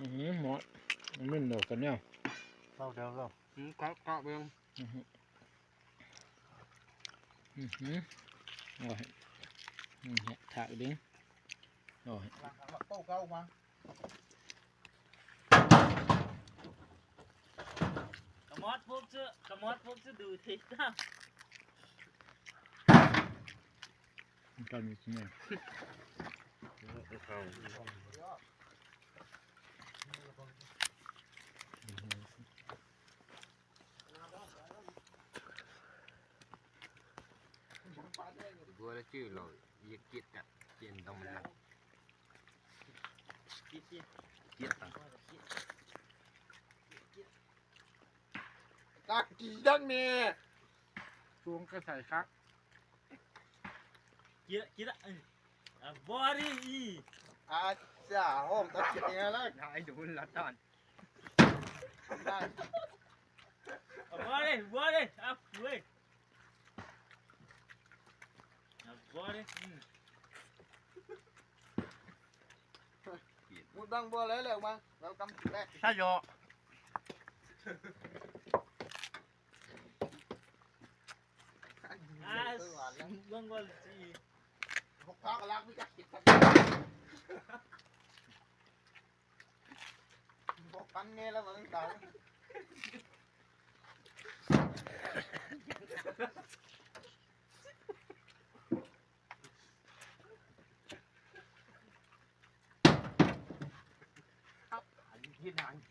ອືມ ເໝາະ ມັນເໝັນດອກກັນແນວ ເອົາເດີເອົາ ອືມ ເກາະເກາະເບິ່ງ ອືມ ອືມ ໂອ້ຍ ອືມ ຖາກດຶງ ໂອ້ຍ ໂຕເກົ່າມາ ກະມອດພວກເສື້ອ ກະມອດພວກເສື້ອດູເທດາ ມັນກາຍມີຊິແມ່ນ ບໍ່ໄດ້ຈື່ລາວ ຢາກກິດກະກິນຕ້ອງມັນ ກິດ ກິດ ກິດ ຕັກກີດັງແນ່ ສວງກະໃສ່ຄັກ ກິດ ກິດ ອາ ບໍ່ດີ ອາຈາ ຫ້ອງຕັດສິນເອງລະ ໄອ້ດູລະຕານ ອາ ບໍ່ດີ ບໍ່ດີ ອາ ເວີຍ ອາ ບໍ່ດີ ອືມ ມຸດບັງບໍ່ແລ້ວ ແລ້ວມາ ເຮົາກຳແລກ ໃຊ່ເນາະ ອາ ເບິ່ງກ່ອນຊິ ພວກພາກະລັກມີຈັກເກັບ ບໍ່ປັນແນ່ລະວ່າມັນຕາຍ ເຮັດຫຍັງ ເກ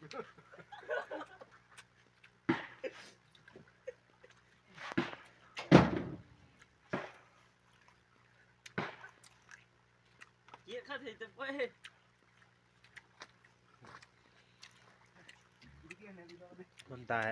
ຍ ຂ້າເຮັດຈັງໄປ ຄົນຕາຍ